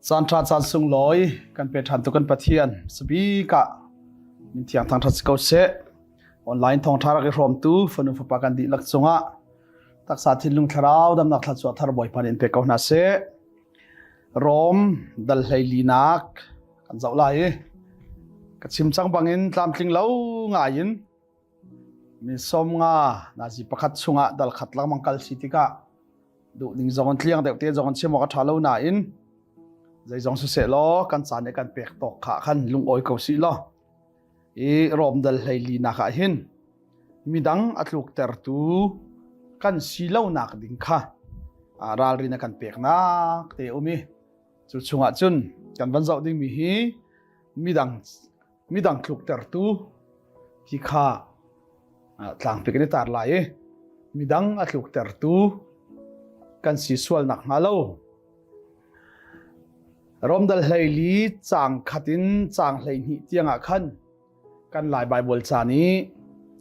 Caan ṭha caan sunglawi kan pe ṭhan tu kan Pathian sabik ah min thiang thangṭhat si ko seh. Online thawngṭha rak i hrawmtu fanu fapa kan dihlak cungah taksa thinlung thlarau damnak thluachuah thar Bawipa nih in pe ko hna seh. Rom dal hlei linak kan zoh lai i ka chim cang bangin tlamtling lo ngai in mi 50 nazi pakhat chungah dal khat lengmang kal si tikah duh ning zong in tliang deuh te zong in chim awk a ṭha lo nain zeizong siseh law kan caan nih kan pek tawk kha khan lungawi ko sih law i Rom dal hlei linak ah hin midang a tluktertu kan si lonak ding kha ralrin a kan peknak te um i cu chungah cun kan van zoh dingmi hi midang midang tluktertu ti kha tlangpi kan i tar lai i midang a tluktertu kan si sual nak hnga lo Romdal hleili caang khat in caang 12 tiang ah khan kan Lai Baibal ca nih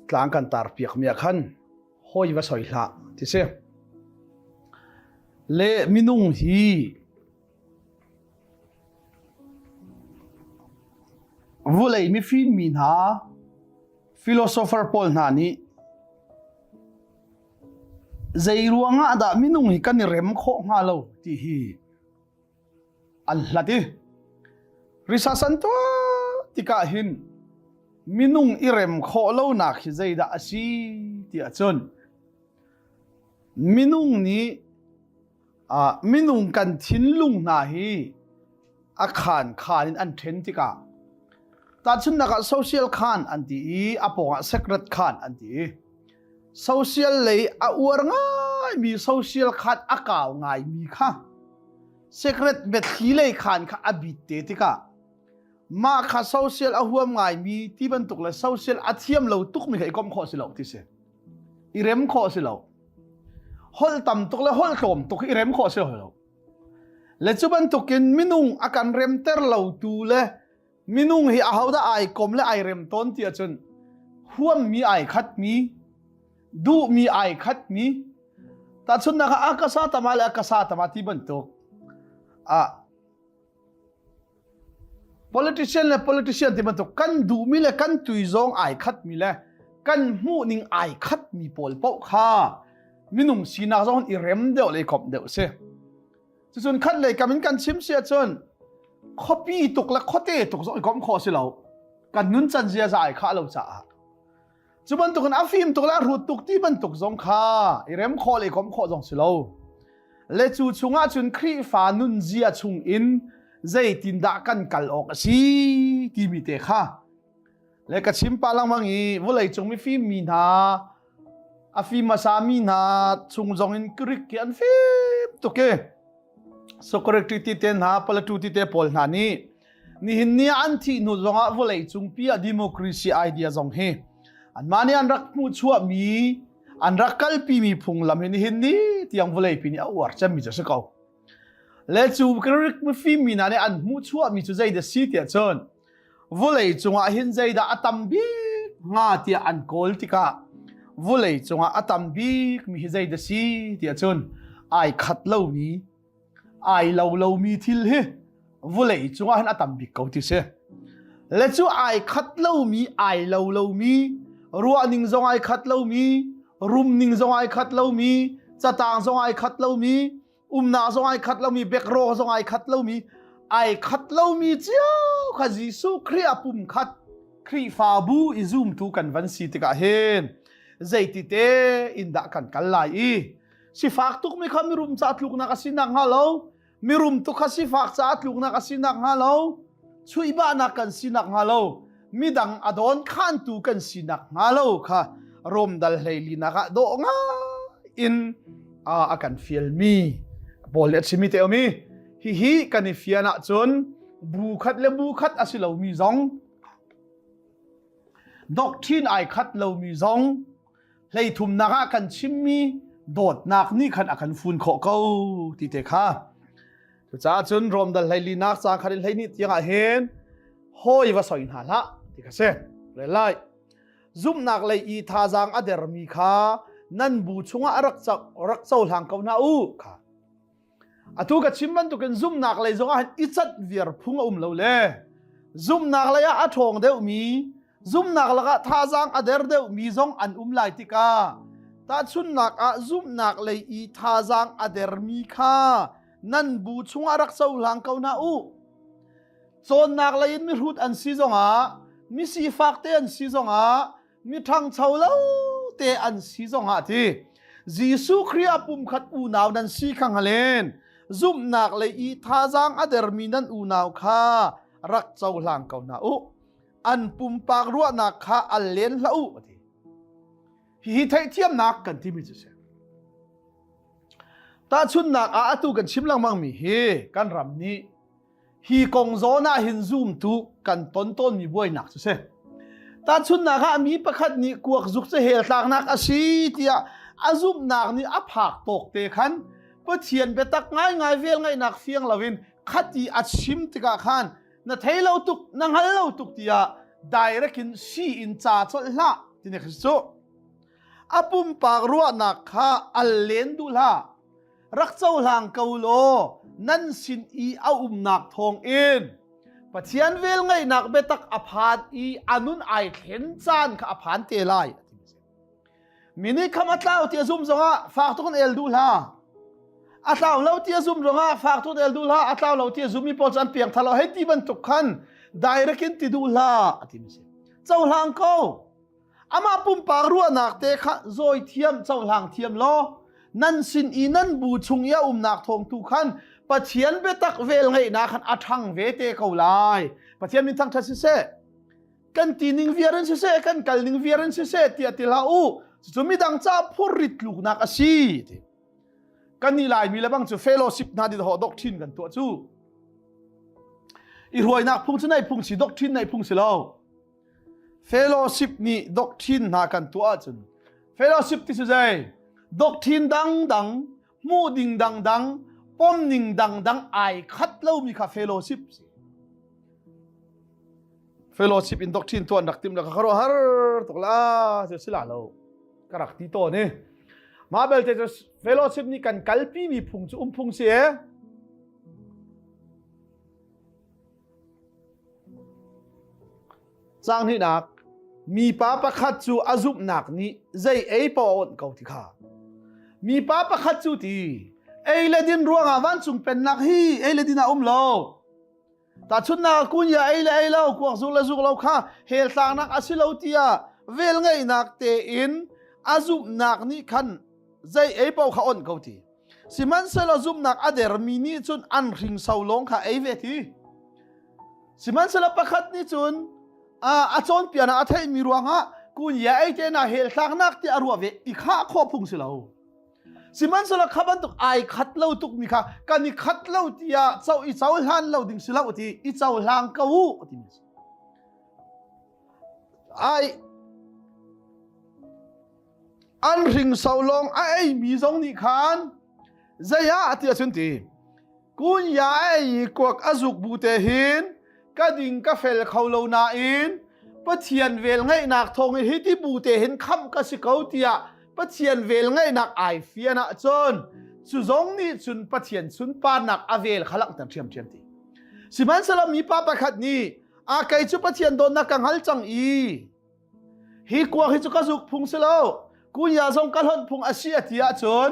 tlang kan tar piak mi ah khan hoi va soi hlah ti si. Le minung hi Vulei mifim mi hna philosopher pawl hna nih zei ruangah dah minung hi kan i rem khawh hnga lo ti hi an hlat i risasan tuah tikah hin minung i rem khawh lonak hi zeidah a si ti ahcun minung nih minung kan thinlung hna hi a khaan khaan in an ṭhen tikah tahchunhnak ah social khaan an ti i a pawngah secret khaan an ti i social lei a uar ngaimi social khaan a kau ngaimi kha secret biathli lei khaan kha a bit te tikah mah kha social a huam ngaimi ti bantuk le social a thiam lo tukmi kha i komh khawh si lo ti si i rem khawh si lo holh tam tuk le holh tlawm tuk i rem khawh si lo le cu bantukin minung a kan remter lo tu le minung hi ahodah ai kom le ai rem tawn ti ahcun huammi ai khatmi duhmi ai khatmi tahchunhnak ah akasa tama le akasa tama ti bantuk a Politician le politician ti bantuk kan duhmi le kan tui zong ai khatmi le kan hmuhning ai khatmi pawl paoh kha minung sinak zong i rem deuh le i komh deuh si. Cucun khat lei kam in kan chim si ahcun khuapi tuk le khuate tuk zong i komh khawh si lo. Kan nun can ziaza ai khah lo caah. Cu bantukin a fim tuk le a hrut tuk ti bantuk zong kha i rem khawh le i komh khawh zong si lo. Le cu chungah cun Khrihfa nunzia chung in zeitindah kan kal awk a si timi te kha le ka chim pah lengmang i vawleicung mifim mi hna a fim hmasa mi hna chung zong in Greek hi an fim tuk i Socrates ti te hna Plato ti te pawl hna nih nihin ni ah an thih hnu zongah vawlei cungpi ah democracy idea zong hi anmah nih an rak hmuhchuahmi an rak kalpimi phunglam hi nihin ni tiang vawlei pi nih a uar cemmi cu a si ko le cu Greek mifim mi hna nih an hmuhchuahmi cu zeidah si tiah cun vawlei cungah hin zeidah a tam bik hnga tiah an kawl tikah vawlei cungah a tam bik mi hi zeidah si tiah cun ai khat lomi ai lo lomi thil hi vulei cungah hin a tam bik ko ti si le cu ai khat lomi ai lo lomi ruahning zong ai khat lomi rumning zong ai khat lomi catang zong ai khat lomi umnak zong ai khat lomi bekro zong ai khat lomi ai khat lomi cio kha Jesuh Khrih a pum khat Khrihfabu i zumtu kan van si tikah hin zeiti te in dah kan kal lai i sifak tuk mi kha mirum ca tluknak a si nak hnga lo mirum tuk kha sifak ca tluknak a si nak hnga lo chuihbahnak kan si nak hnga lo midang a dawn khantu kan si nak hnga lo kha rom dal hlei nak ah dawh ngai in a kan fialmi paul nih a chimi te omi hihi kan i fian ahcun bu khat le bu khat a si lomi zong doctrine ai khat lomi zong hleithumnak ah kan chimmi dawtnak nih khan a kan fun khawh ko ti te kha cucaah cun Rom dal hleilinak ca khan in hleihnih tiang ah hin hawi va soi hna hlah ti kha si rel lai zumhnak lei i thazaang a dermi kha nan bu chungah rak rak cohlang ko hna u kha. Atu ka chim bantukin zumhnak lei zongah hin i cat viar phung a um lo le zumhnak lei ah a ṭhawng deuhmi zumhnak lakah thazaang a der deuhmi zong an um lai tikah tahchunhnak ah zumhnak lei i thazaang a dermi kha nan bu chungah rak cohlang ko hna u. Cawnnak lei in mihrut an si zongah mi sifak te an si zongah mi ṭhangcho lo te an si zongah ti Jesuh Khrih a pumkhat unau nan si kha hngalin zumhnak lei i thazaang a dermi nan unau kha rak cohlang ko hna u. An pumpak ruahnak kha al len hlah u ati. Hihi theihthiamnak kan timi cu si. Tahchunhnak ah atu kan chim lengmang mi hi kan ram nih hi kong zawn ah hin zumtu kan ton tawnmi buainak cu si. Tahchunhnak ah mi pakhat nih kuak zuk cu hell tlaknak a si tiah a zumhnak nih a phak tawk te khan Pathian biatak ngaingai vel ngaihnak fiang loin khati a chim tikah khan na thei lo tuk na hngal lo tuk tiah direct in si in ca colh hlah tini khi cu a pumpak ruahnak kha al len duh hlah rak cohlang ko law nan sin i a umnak thawng in Pathian vel ngeihnak biatak a phan i a nun ai thlen caan kha a phan te lai. Mi nih kham a tlau ti a zum zongah fak tuk in el duh hlah. A tlau lo ti a zum zongah fak tuk in el duh hlah. A tlau lo ti a zummi pawl cu an piang thar lo. Hei ti bantuk khan direct in ti duh hlah a ti mi si. Cohlang ko. Amah pumpak ruahnak te kha zawi thiam cohlang thiam law nan sin i nan bu chung i a umnak thawng tu khan Pathian biatak vel ngeihnak khan a ṭhang ve te ko lai. Pathian min thangṭhat siseh, kan ti ning viar in siseh, kan kal ning viar in siseh tiah ti hlah u. Cucu midang ca phurrit tluknak a si. Ti. Kan nih Laimi le bang cu fellowship hna di ho doctrine kan tuah cu. I hruainak phung cu nei phung si doctrine nei phung si lo. Fellowship nih doctrine hna kan tuah ahcun fellowship ti cu zei doctrine dangdang hmuh ding dangdang pom ning dangdang ai khat lomi kha fellowship si fellowship in doctrine tuan rak tim la ka har tuk la cu si la lo ka rak ti tawn i mah belte cu fellowship nih kan kalpi mi phung cu um phung si e Caang hnihnak, mipa pakhat cu a zumhnak nih zei ei paoh a awnh ko ti kha. Mipa pakhat cu ti ei le din ruangah vancung pennak hi ei le din ah um lo. Tahchunhnak kunya ei le ei lo, kuak zuk le zuk lo kha hell tlaknak a si lo tiah velngeihnak tein a zumhnak nih khan zei ei paoh kha awnh ko ti. Sihmanhsehlaw zumhnak a dermi nih cun an hringso lawng kha ei ve ti. Sihmanhsehlaw pakhat nih cun a cawnpiaknak a theihmi ruangah kunya ei te na hel tlaknak ti a ruah ve i khah khawh phung si lo. Sihmanhsehlaw kha bantuk ai khat lo tukmi kha kan i khat lo tiah co i cohlan lo ding si lo ti i cohlang ko u ti mi si. Ai an hringso lawng a eimi zong nih khan zei ah ti ahcun ti kunya a ei i kuak a zuk bu te hin ka ding ka fel kho lo nain Pathian vel ngeihnak thawng in hi ti bu te hin khamh ka si ko tiah Pathian vel ngeihnak ai fian ahcun cu zong nih cun Pathian sunparnak a vel kha langhter ṭhiamṭhiam ti. Sihmanhsehlaw mipa pakhat nih a kei cu Pathian dawtnak ka hngal cang i Hi kuak hi cu ka zuk phung si lo. Kunya zong ka hlonh phung a si a ti ahcun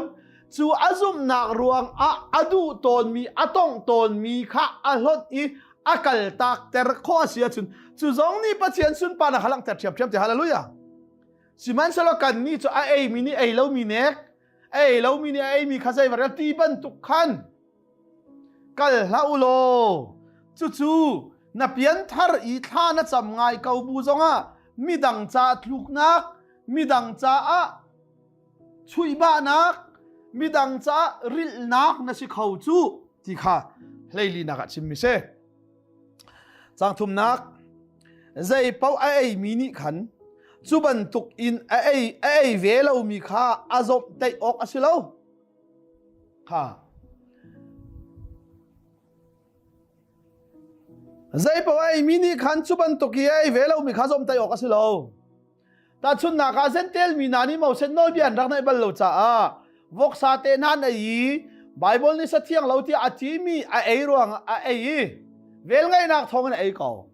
cu a zumhnak ruang ah a duh tawnmi a tongh tawnmi kha a hlonh i a kaltak ter khawh a si ahcun cu zong nih Pathian sunparnak kha langhter ṭhiamṭhiam ti hallelujah. Sihmanhsehlaw kannih cu a eimi nih ei lomi nek a ei lomi nih a eimi kha zei va ti bantuk khan Kal hlah u law cucu na pianthar i thla na cam ngai ko bu zongah midang ca tluknak, midang caah chuihbahnak, midang caah rilhnak na si kho cu ti kha hleilinak ah chimmi si. Cang thumnak, zei paoh a eimi nih khan cu bantuk in a ei a ei ve lomi kha a zawmhtaih awk a si lo. Kha. Zei paoh a eimi nih khan cu bantuk i a ei ve lomi kha zawmhtaih awk a si lo. Tahchunhnak ah Jentail mi hna nih Moses nawlbia an rak naih bal lo caah voksa te hna an ei i Bible nih sathiang lo tiah a timi a ei ruangah a ei i velngeihnak thawngin a ei ko.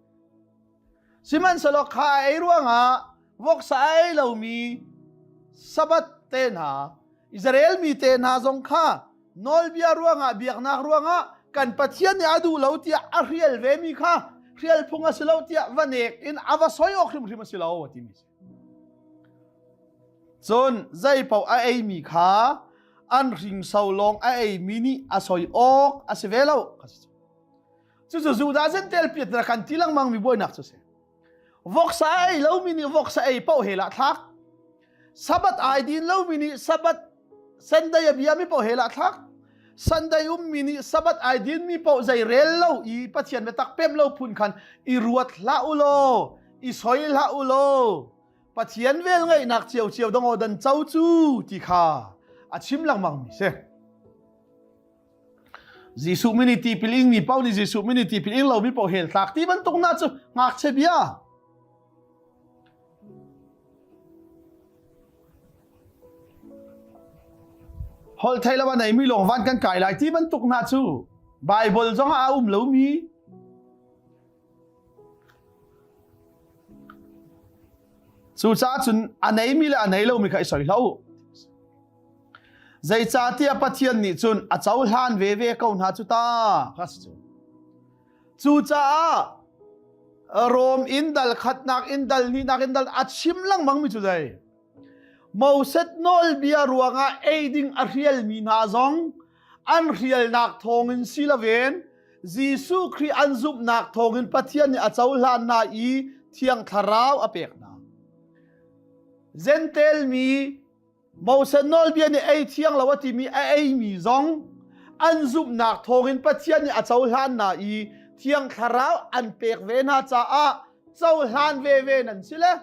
Sihmanhsehlaw kha a ei ruangah voksa a ei lomi Sabbath te hna, Israel mi te hna zong kha nawlbia ruangah biaknak ruangah kan Pathian nih a duh lo tiah a hrial vemi kha hrial phung a si lo tiah va nek in a va soi awk hrimhrim a si lo a timi si. Cun zei paoh a eimi kha an hringso lawng a eimi nih a soi awk a si ve lo. Cucu Judah zentel piat na kan ti lengmang mi buainak cu si. Voksa a ei lomi nih voksa ei paoh he lah thlak. Sabbath ai din lomi nih Sabbath Sunday a biami paoh he lah thlak. Sunday ummi nih Sabbath ai dinmi paoh zei rel lo i Pathian biatak pem lo phun khan i ruat hlah u law, i soi hlah u law, Pathian vel ngeihnak ciocio dong aw dan co cu ti kha a chim lengmang mi si. Jesuh min i tipil ing mi paoh nih Jesuh min i tipil ing lomi paoh hell tlak ti bantuk hna cu ngakchia bia. Holh thei lo a neimi lawng van kan kai lai ti bantuk hna cu Bible zong ah a um lomi Cucaah cun a neimi le a nei lomi kha i soi hlah u. Zeicahtiah Pathian nih cun a cohlan veve ko hna cu ta. Kha si cu. Cucaah Rom in dal khatnak in dal hnihnak in dal a chim lengmang mi cu zei? Moses nawlbia ruangah ei ding a hrialmi hna zong an hrialnak thawngin si loin Jesuh Khrih an zumhnak thawngin Pathian nih a cohlan hna i Thiang Thlarau a pek hna. Gentel mi Moses nawlbia nih ei thiang lo a timi a eimi zong an zumhnak thawngin Pathian nih a cohlan hna i Thiang Thlarau an pek ve hna caah cohlan veve nan si le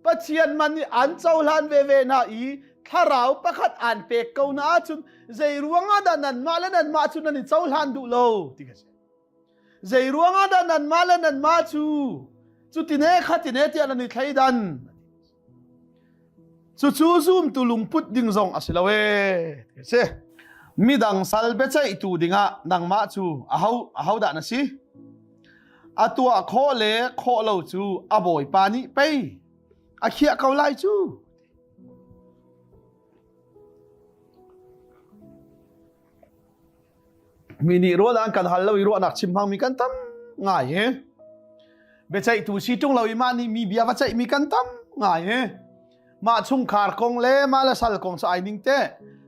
Pathian man nih an cohlan veve hna i thlarau pakhat an pek ko na ahcun zei ruangah dah nanmah le nanmah cu nan i cohlan duh lo ti ka si. Zei ruangah dah nanmah le nanmah cu cutine khatine tiah nan i thleidan. Cucu zumtu lungput ding zong a si lo ee ti si. Midang sal biaceihtu dingah nangmah cu aho aho dah na si? A tuah khawh le khawh lo cu a bawipa nih pei a khiah ko lai cu. Mi nih ruah an kan hal lo i ruahnak chim hmangmi kan tam ngai hi. Biaceihtu si ṭung lo i mah nih mi bia va ceihmi kan tam ngai hi. Mah chungkhar kong le mah le sal kong cu ai ning te.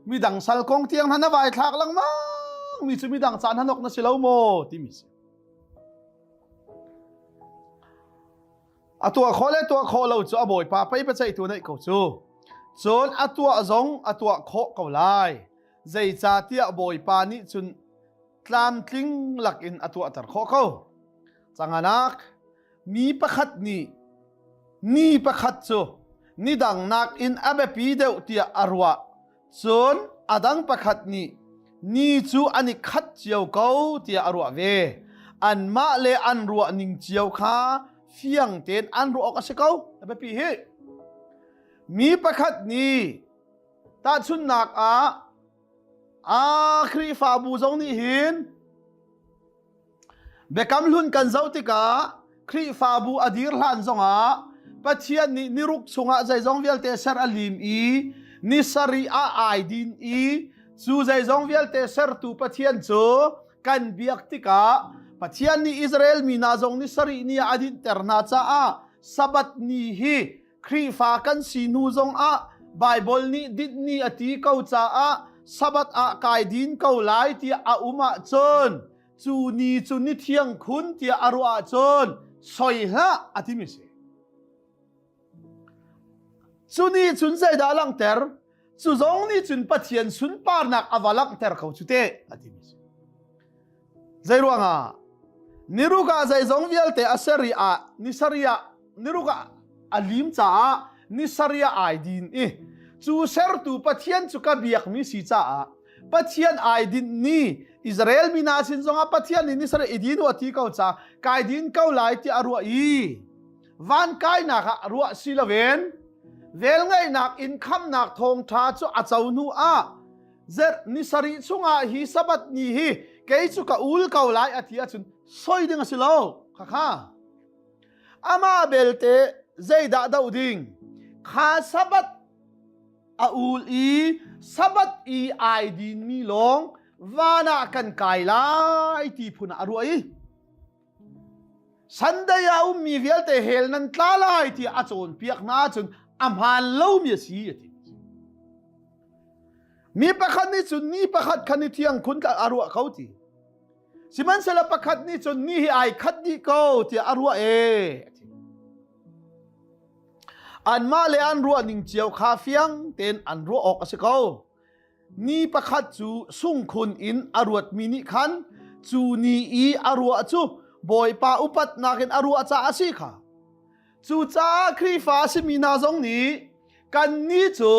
Midang sal kong tiang hna na vai thlak lengmang mi cu midang caan hanok na si lo maw timi si. A tuah khawh le tuah khawh lo cu a bawipa pei biaceihtu neih ko cu. Cun a tuah zong a tuah khawh ko lai. Zeicahtiah Bawipa nih cun tlamtling lakin a tuahter khawh ko. Canganak mi pakhat nih ni pakhat cu ni dang nakin a biapi deuh tiah a ruah. Cun a dang pakhat nih ni cu an i khat cio ko tiah a ruah ve. Anmah le an ruah ning cio kha fiang tein an ruah awk a si ko. A biapi hi. Mi pakhat nih Tahchunhnak ah, a Khrihfabu zong nih hin Biakam hlun kan zoh tikah Khrihfabu a dir hlan zongah Pathian nih niruk chungah zeizong vialte ser a lim i ni sarih ah ai din i cu zeizong vialte sertu Pathian cu kan biak tikah Pathian nih Israel mi hna zong ni sarih ni ah a dinhter hna caah Sabbath ni hi Khrihfa kan si hnu zongah Baibal nih dinh ni a ti ko caah Sabbath ah kai din ko lai tiah a um ahcun cu ni cu ni thiang khun tiah a ruah ahcun soi hlah a timi si. Cu ni cun zeidah a langhter? Cu zong nih cun Pathian sunparnak a va langhter ko cu teh a timi si. Zei ruangah? Niruk ah zeizong vialte a ser i ah ni sarih ah niruk ah a lim caah ni sarih ah ai din i cu sertu Pathian cu ka biakmi si caah Pathian ai dinh ni Israel mi hna sin zongah Pathian nih ni sarih i din u a ti ko ca kai din ko lai tiah a ruah i van kainak ah ruah si loin velngeihnak in khamnak thawngṭha cu a co hnu ah. Zerh ni sarih chungah hi Sabbath ni hi kei cu ka ul ko lai a ti ahcun soi ding a si lo. Khakha. Amah belte zeidah doh ding? Kha Sabbath a ul i Sabbath i ai dinmi lawng van ah kan kai lai ti phun ah a ruah i Sunday ah ummi vialte hell nan tla lai tiah a cawnpiak hna ahcun a hmaan lomi a si a ti. Mi pakhat nih cun ni pakhat kha ni thiang khun a ruah ko ti. Sihmanhsehlaw pakhat nih cun ni hi ai khat dih ko tiah a ruah e. Anmah le an ruah ning cio kha fiang tein an ruah awk a si ko. Ni pakhat cu sungkhun in a ruatmi nih khan cu ni i a ruah cu Bawipa upatnak in a ruah caah a si kha. Cucaah Khrihfa a simi hna zong nih kannih cu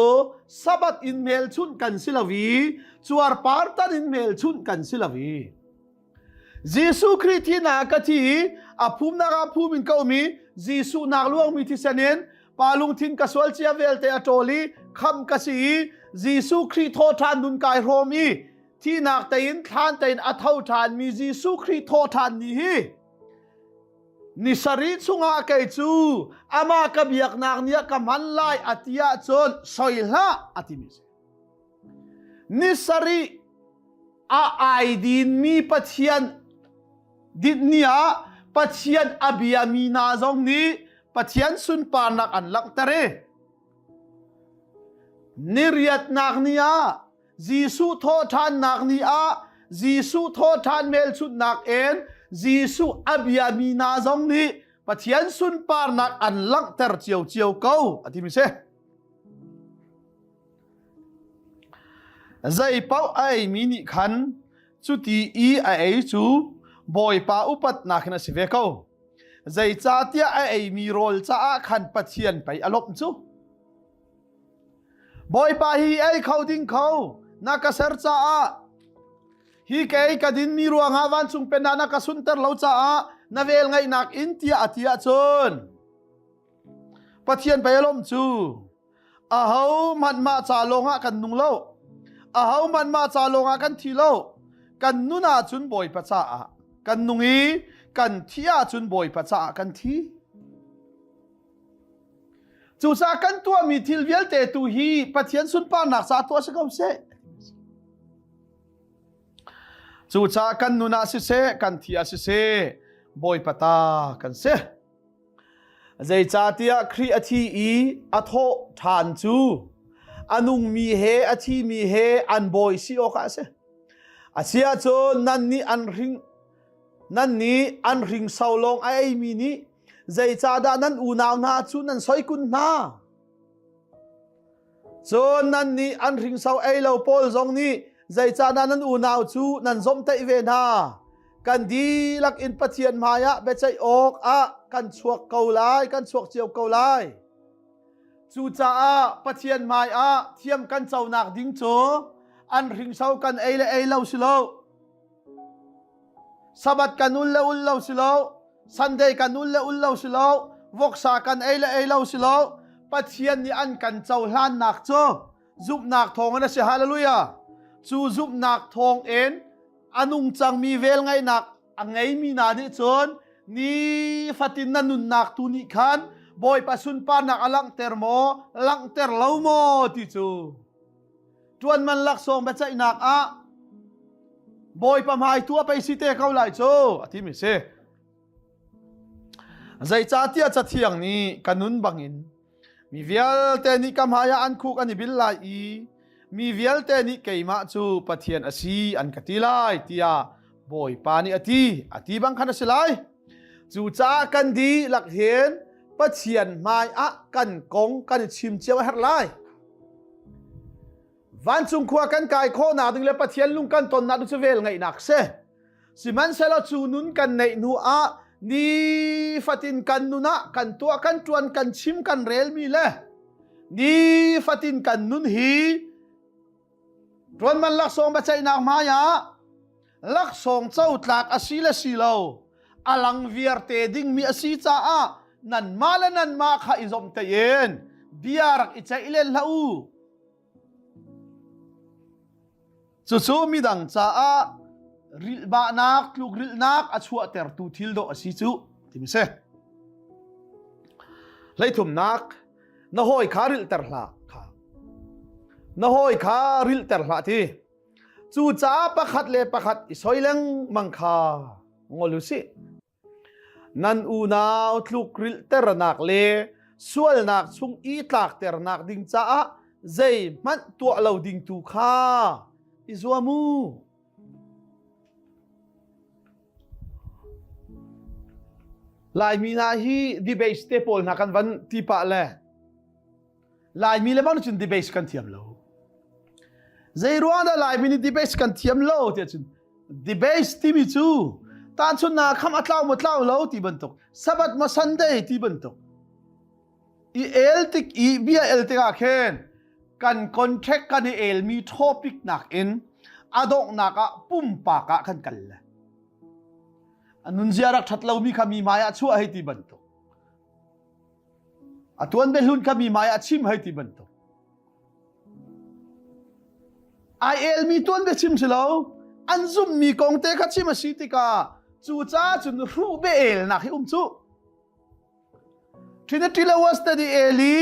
Sabbath in hmelchunh kan si lo i cuarpar tan in hmelchunh kan si lo i Jesuh Khrih thihnak ka thi i a phumnak ah phum in ka um i Jesuh nak luangmi thisen in pa lungthin ka sual cia vialte a ṭawl i khamh ka si i Jesuh Khrih thawhṭhan nun kai hrawm i thihnak tein thlan tein a tho ṭhanmi Jesuh Khrih thawhṭhan ni hi ni sarih chungah kei cu amah ka biaknak ni ah ka hman lai a ti ahcun soi hlah a timi a si. Ni sarih a ai dinmi Pathian dinh ni ah Pathian a biami hna zong nih Pathian sunparnak an langhter i ni riatnak ni ah Jesuh thawhṭhannak ni ah Jesuh thawhṭhan hmelchunhnak in Jesuh a biami hna zong nih Pathian sunparnak an langhter ciocio ko a timi si. Zei paoh a eimi nih khan cuti i a ei cu Bawipa upatnak in a si ve ko. Zeicahtiah a eimi rawl caah khan Pathian pei a lawmh cu. Bawipa hi ei kho ding kho na ka ser caah hi kei ka dinmi ruangah vancung pennak na ka sunter lo caah na vel ngaihnak in tiah a ti ahcun Pathian pei a lawmh cu. Aho hmanh mah ca lawngah kan nung lo. Aho hmanh mah ca lawngah kan thi lo. Kan nun ahcun Bawipa caah kan nung i kan thi ahcun Bawipa caah kan thi. Cucaah kan tuahmi thil vialte tu hi Pathian sunparnak caah tuah si ko seh. Cucaah kan nun ah siseh, kan thi ah siseh, Bawipa ta kan si. Zeicahtiah Khrih a thi i a thawh ṭhan cu a nungmi he a thimi he an bawi si awkah a si. Asiahcun nannih an hring nannih an hringso lawng a eimi nih zeicahdah nan unau hna cu nan soi kun hna? Cun nannih an hringso ei lo pawl zong nih zeicahdah nan unau cu nan zomhtaih ve hna? Kan dihlak in Pathian hmaiah biaceih awk ah kan chuak ko lai, kan chuak cio ko lai. Cucaah Pathian hmaiah thiam kan conak ding cu an hringso kan ei le ei lo si lo. Sabbath kan ul le ul lo si lo. Sunday kan ul le ul lo si lo. Voksa kan ei le ei lo si lo. Pathian nih an kan cohlannak cu zumhnak thawngin a si. Hallelujah. Cu zumhnak thawngin a nung cangmi vel ngaihnak a ngeimi hna nih cun nifatin na nunnak tu nih khan Bawipa sunparnak a langhter maw langhter lo maw ti cu ṭuan man laksawng biaceihnak ah Bawipa hmai tu a pei si te ko lai cu a timi si. Zeicahtiah Cathiang nih ka nun bangin mi vialte nih ka hmaiah an khuk an i bil lai i mi vialte nih keimah cu Pathian a si an ka ti lai tiah Bawipa nih a ti. A ti bang khan a si lai. Cucaah kan dihlak hin Pathian hmaiah kan kong kan i chim cio a herh lai. Vancung khua kan kai khawhnak ding le Pathian lung kan tonnak ding cu vel ngaihnak si. Sihmanhsehlaw cu nun kan neih hnu ah nifatin kan nun ah kan tuah kan ṭuan kan chim kan relmi le nifatin kan nun hi ṭuanman laksawng biaceihnak hmai ah laksawng co tlak a si le si lo a lang viarte dingmi a si caah nanmah le nanmah kha i zomhtaih in bia rak i ceih len hlah u. Cucu midang caah rilhbahnak, tlukrilhnak a chuahtertu thil dawh a si cu timi si. Hleithumnak, na hawi kha rilhter hlah kha. Na hawi kha rilhter hlah ti. Cucaah pakhat le pakhat i soi lengmang kha ngol u sih. Nan unau tlukrilhternak le sualnak chung i tlakternak ding caah zeihmanh tuah lo ding tu kha i zuam u. Laimi hna hi debate te pawl hna kan van ti pah le Laimi le bang cun debate kan thiam lo. Zei ruang dah Laimi nih debate kan thiam lo tiah cun debate timi cu tahchunnak kham a tlau maw tlau lo ti bantuk Sabbath maw Sunday ti bantuk i el tik i bia el tikah khin kan contract kan i elmi topic nakin a donghnak ah pumpak ah kan kal le a nunzia rak ṭhat lomi kha mi hmai ah chuah hei ti bantuk A tuan biahlun kha mi hmai ah chim hei ti bantuk. Ai elmi tuan bia chim si lo, an zummi kong te kha chim a si tikah cucaah cun hruh be elnak hi um cu. Trinity le Western i el i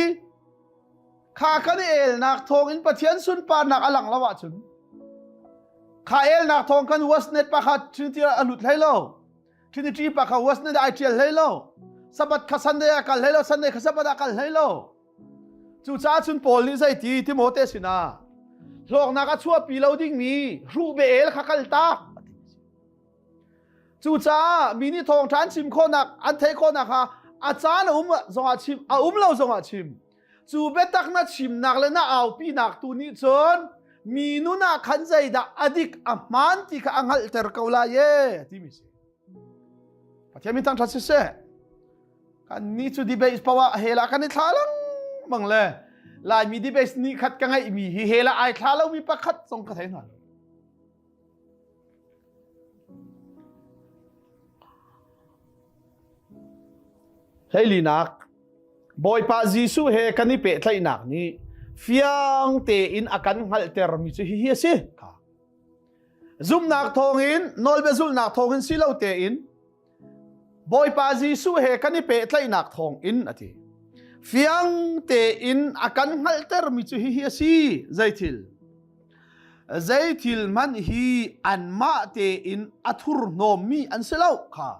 kha kan i elnak thawngin Pathian sunparnak a lang lo ahcun kha elnak thawng kan Westnet pakhat Trinity a lut hlei lo. Trinity pa kha was na ai ṭial hlei lo. Sabbath kha Sunday ah kal hlei lo, Sunday kha Sabbath ah kal hlei lo. Cucaah cun Paul nih zeiti Timote sinah hlawknak a chuahpi lo dingmi hruh beel kha kal tak. Cucaah mi nih thawngṭha an chim khawhnak, an theih khawhnak kha a caan a um zongah chim, a um lo zongah chim. Cu biatak na chimnak le na aupinak tu nih cun mi nun ah khan zeidah a dik a hmaan ti kha a hngalhter ko lai e timi si. Pathian min thangṭhat siseh. Kan ni cu debate poah hela kan i thla lengmang le Laimi debate ni khat ka ngeihmi hi hela ai thla lomi pakhat zong ka thei hna lo. Hleilinak Bawipa Jesuh he kan i pehtlaihnak nih fiang tein a kan hngalhtermi cu hihi a si. Zumhnak thawngin, nawlbia zulhnak thawngin si lo tein Bawipa Jesuh he kan i pehtlaihnak thawngin a ti. Fiang tein a kan hngalhtermi cu hihi a si. Zeithil? Zeithil hmanh hi anmah tein a thurhnawmmi an si lo kha.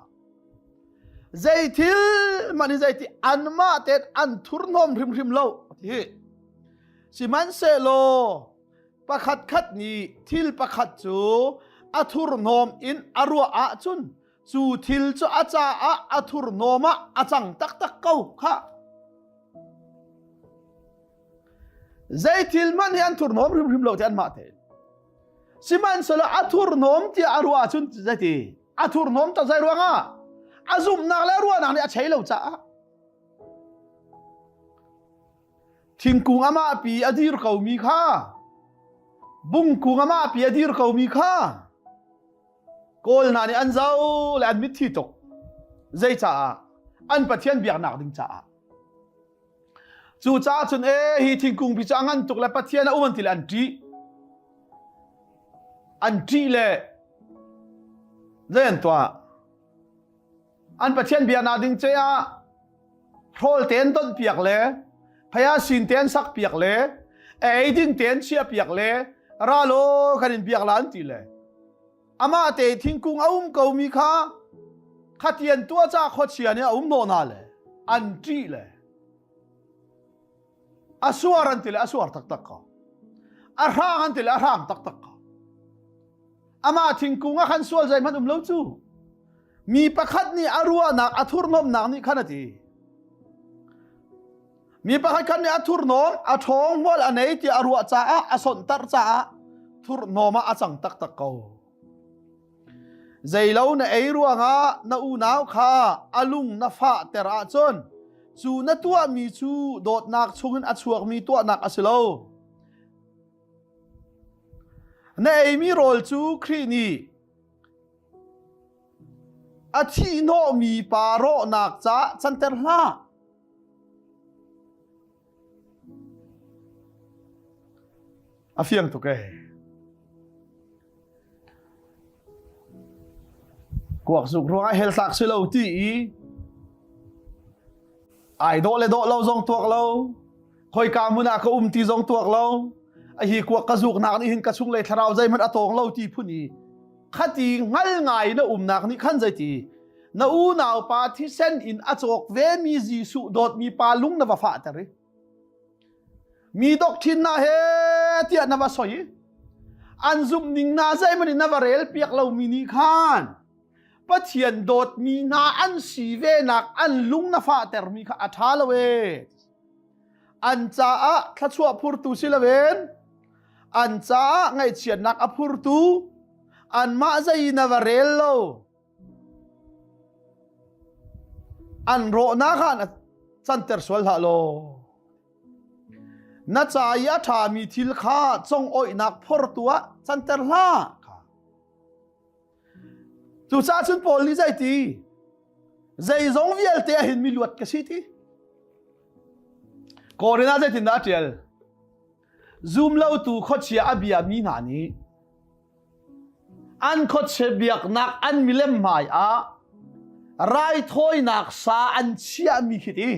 Zeithil hmanh hi zeiti anmah tein an thurhnawm hrimhrim lo ti. Sihmanhsehlaw pakhat khat nih thil pakhat cu a thurhnawm in a ruah ahcun cu thil cu a caah a thurhnawm ah a cang taktak ko khah. Zei thil hmanh hi an thurhnawm hrimhrim lo ti anmah tein. Sihmanhsehlaw a thurhnawm tiah a ruah ahcun zeiti? A thurhnawm tak zei ruangah? A zumhnak le ruahnak nih a chei lo caah. Thingkung amah pi a dir komi kha bungkung amah pi a dir komi kha Kawl hna nih an zoh le an mitthi tuk. Zei caah? An Pathian biaknak ding caah. Cucaah cun ee hi thingkung pi cu a ngan tuk le Pathian a um an ti le an ṭih. An ṭih le zei an tuah? An Pathian biaknak ding ce ah hrawl te an donh piak le phaya sin te an sak piak le a ei ding te an chiah piak le ra law kan in biak la an ti le amah te thingkung a um komi kha khatian tuah ca khuachia nih a um hnawh hna le an ṭih le a suar an ti le a suar taktak ko a hrang an ti le a hrang taktak ko amah thingkung ah khan sual zeihmanh um lo cu mi pakhat nih a ruahnak a thurhnawmnak nih khan a ti Mi pakhat khat nih a thurhnawm, a ṭhawng hmual a nei tiah a ruah caah a sonhtarh caah thurhnawm ah a cang taktak ko. Zeilo na ei ruangah na unau kha a lung na fahter ahcun cu na tuahmi cu dawtnak chungin a chuakmi tuahnak a si lo. Na eimi rawl cu Khrih nih a thihhnawhmi pa rawhnak caah canter hlah. A fiang tuk ee. Kuak zuk ruangah hell tlak si lo ti i ai dawh le dawh lo zong tuak lo, khoika hmun ah ka um ti zong tuak lo, a hi kuak ka zuknak nih hin ka chunglei thlarau zeihmanh a tawng lo ti phun i khati hngal ngai na umnak nih khan zeiti na unau pa thisen in a cawk ve mi Jesuh dawtmi pa lung na va fahter i mi doctrine na he tiah na va soi an zumh ning na zeihmanh in na va rel piak lomi nih khan Pathian dawtmi hna an si ve nak an lung na fahtermi kha a ṭha lo ee. An caah thluachuah phurtu si loin an caah ngaihchiatnak a phurtu anmah zei na va rel lo An rawhnak ah na canter sual hlah law na ca i a ṭhami thil kha congoihnak phortu ah canter hlah. Cucaah cun Paul nih zeiti zeizong vialte ah hin mi luat ka si ti. Korin ah zeitindah a ṭial? Zumlotu khuachia a biami hna nih An khuachia biaknak an milem hmai ah raithawinak sa an chiahmi khi ti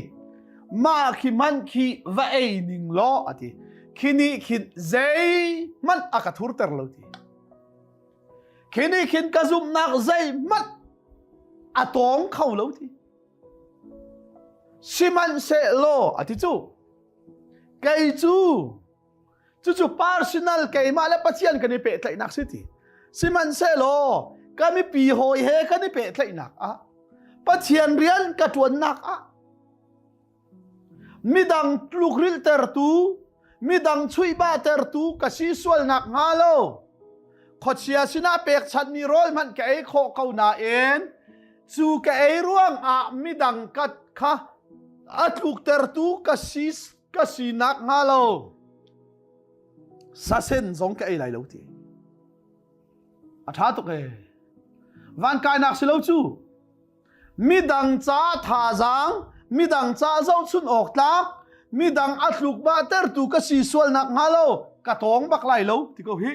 mah khi hmanh khi va ei ning law a ti khi nih khin zeihmanh a ka thurter lo ti khi nih khin ka zumhnak zeihmanh a tawng kho lo ti sihmanhsehlaw a ti cu kei cu Cucu personal keimah le Pathian kan i pehtlaihnak si ti. Sihmanhsehlaw ka mipi hawi he kan i pehtlaihnak ah Pathian rian ka ṭuannak ah midang tlukrilhtertu midang chuihbahtertu ka si sualnak hnga lo khuachia sinah pekchanhmi rawl hmanh ka ei khawh ko nain cu ka ei ruangah midang ka kha a tluktertu ka si ka sinak hnga lo sasen zong ka ei lai lo ti a ṭha tuk ee van kainak si lo cu midang ca thazaang midang ca zohchun awk tlak midang a tluk ba tertu ka si sualnak hnga lo ka tawng bak lai lo ti ko hi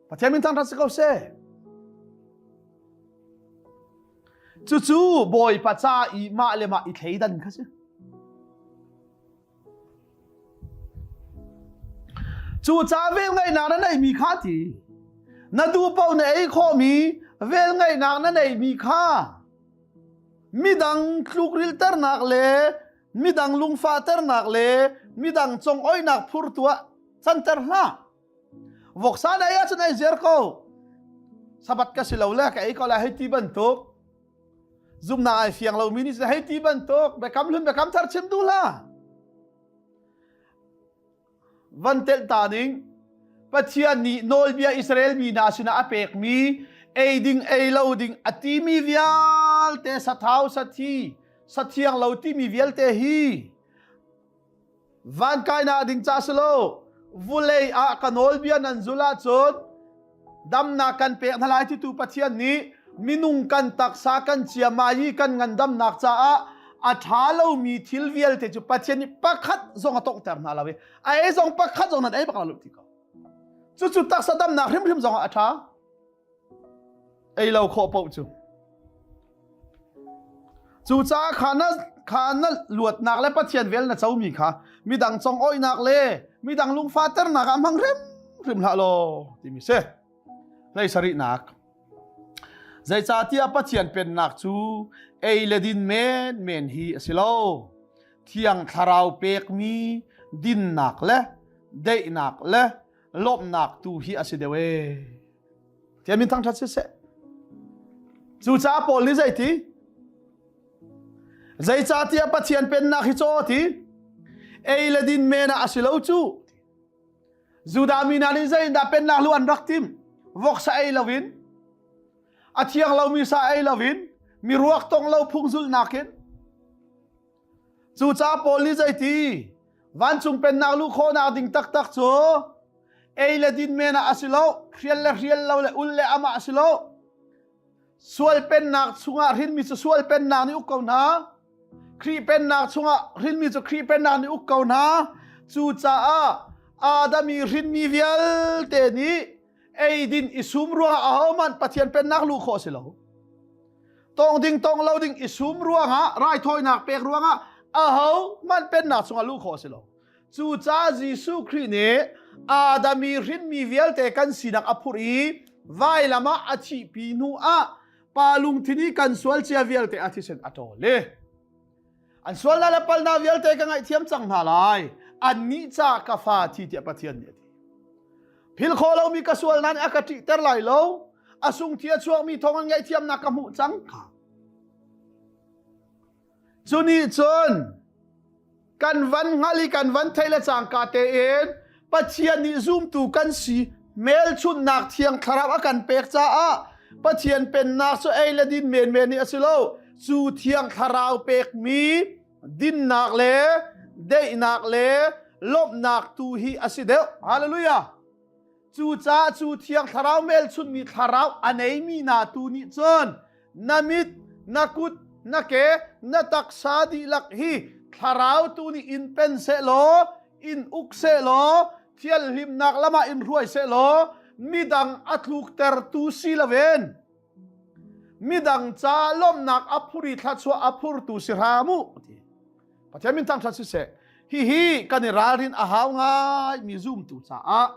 Pathian min thangṭhat si ko seh Cucu Bawipa ca i mah le mah i thleidan kha si. Cu ca velngeihnak na neihmi kha ti. Na duh paoh na ei khawhmi velngeihnak na neihmi kha midang tlukrilternak le midang lungfahternak le midang congoihnak phurtu ah canter hlah. Voksa na ei ahcun ei ziar ko. Sabat ka si lo le ka ei ko lai hei ti bantuk. Zumnak ai fiang lomi nih hei ti bantuk biakam hlun biakam thar chim duh hlah. Van telh ta ning Pathian nih nawlbia Israel mi hna sinah a pekmi ei ding ei lo ding a timi vialte sathau sathi sathiang lo timi vialte hi Van kainak ding ca si lo vulei ah ka nawlbia nan zul ahcun damnak kan pek hna lai titu Pathian nih minung kan taksa kan ciamai i kan ngandamnak caah a ṭha lomi thil vialte cu Pathian nih pakhat zong a tonghter hna lo i a ei zong pakhat zong nan ei bak lo ti ko. Cucu taksa damnak hrimhrim zong ah a ṭha. Ei lo khawh paoh cu. Cucaah kha na kha na luatnak le Pathian vel na comi kha midang congoihnak le midang lungfahternak ah hmang hrimhrim hlah law timi si. Hlei sarihnak. Zeicahtiah Pathian pennak cu ei le din menmen hi a si lo. Thiang Thlarau pekmi dinnak le daihnak le lawmhnak tu hi a si deuh ee. Tiah min thangṭhat siseh. Cucaah Paul nih zeiti? Zeicahtiah Pathian pennak hi caw ti? Ei le din men ah a si lo cu. Judah mi hna nih zeitindah pennak lu an rak tim? Voksa ei loin, a thiang lomi sa ei loin, mi ruak tong lo phung zulhnak in. Cucaah Paul nih zeiti? Vancung pennak luh khawhnak ding taktak cu ei le din men ah a si lo, hrial le hrial lo le ul le amah a si lo. Sual pennak chungah hrinmi cu sual pennak nih uk ko hna. Khrih pennak chungah hrinmi cu Khrih pennak nih uk ko hna. Cucaah Adam i hrinmi vialte nih eidin i sum ruangah ahohmanh Pathian pennak luh khawh a si lo. Tong ding tong lo ding i sum ruangah raithawinak pek ruangah aho hmanh pennak chungah luh khawh a si lo. Cucaah Jesuh Khrih nih Adam i hrinmi vialte kan sinak a phurh i vailam ah a thihpi hnu ah pa lungthin i kan sual cia vialte a thisen a ṭawl i an sualnak le palnak vialte ka ngaihthiam cang hna lai annih ca ka fa thi tiah Pathian nih a ti. Phil khawh lomi ka sualnak nih a ka ṭihter lai lo a sungthi a chuakmi thawng an ngaihthiamnak ka hmuh cang kha. Cu nih cun kan van hngal i kan van theih le cangka tein Pathian nih zumtu kan si hmelchunhnak thiang thlarau a kan pek caah Pathian pennak cu ei le din menmen hi a si lo cu thiang thlarau pekmi dinnak le daihnak le lawmhnak tu hi a si deuh hallelujah Cucaah cu thiang thlarau hmelchunhmi thlarau a neimi hna tu nih cun na mit, na kut, na ke, na taksa dihlak hi thlarau tu nih in pen sehlaw, in uk sehlaw, thianhlimnak lam ah in hruai sehlaw, midang a tluktertu si loin midang ca lawmhnak a phur i thluachuah a phurtu si hram u ti. Pathian min thangṭhat siseh. Hihi kan i ralrin a hau ngai mi zumtu caah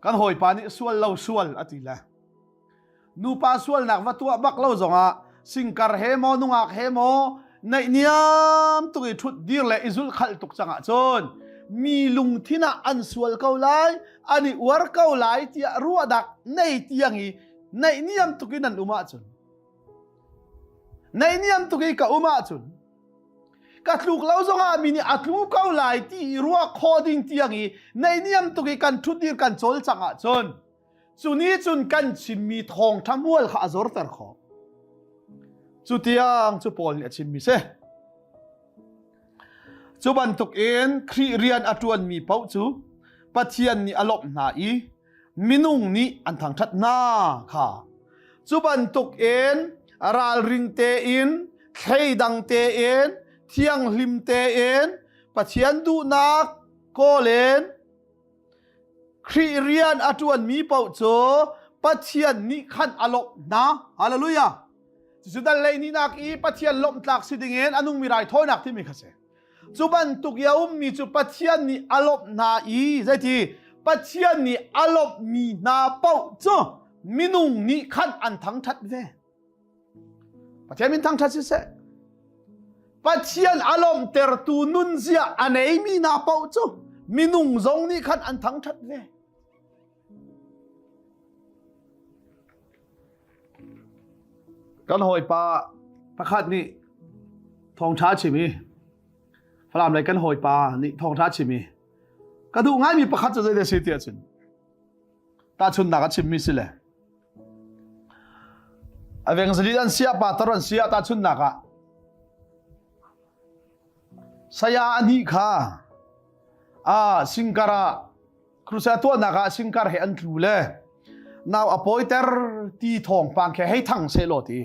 kan hawipa nih sual lo sual a ti le nupa sualnak va tuah bak lo zongah singkar he maw nungak he maw naih niam tuk i ṭhut dir le i zulh khalh tuk cang ahcun mi lungthin ah an sual ko lai an i uar ko lai tiah ruahdak nei tiang i naih niam tuk in an um ahcun Naihniam tuk i ka um ahcun ka tluk lo zongah mi nih a tlu ko lai ti i ruah khawh ding tiang i naihniam tuk i kan ṭhutdir kan cawlcangh ahcun cu nih cun kan chimmi thawngṭha mual kha a zorter khawh. Cu tiang cu Paul nih a chimmi si. Cu bantuk in Khrih rian a ṭuanmi paoh cu Pathian nih a lawmh hna i minung nih an thangṭhat hna kha cu bantuk in ralring tein thleidang tein thianghlim tein Pathian duhnak kawl in Khrih rian a ṭuanmi paoh cu Pathian nih khan a lawmh hna. Hallelujah. Cucu dal lei nihnak i Pathian lawmh tlak si dingin a nungmi raithawinak timi kha si. Cu bantuk i a ummi cu Pathian nih a lawmh hna i zeiti Pathian nih a lawmhmi hna paoh cu minung nih khan an thangṭhat ve. Pathian min thangṭhat siseh. Pathian a lawmhtertu nunzia a neimi hna paoh cu minung zong nih khan an thangṭhat ve. Kan hawipa pakhat nih thawngṭha a chim i Falam lei kan hawipa nih thawngṭha a chim i ka duh ngaimi pakhat cu zeidah a si ti ahcun tahchunhnak a chimmi si le evangelist an siah pastor an siah tahchunhnak ah saya anih kha a singkar ah Crusade tuahnak ah singkar he an tlu le nau a pawiter ti thawngpang khe hei thang seh law ti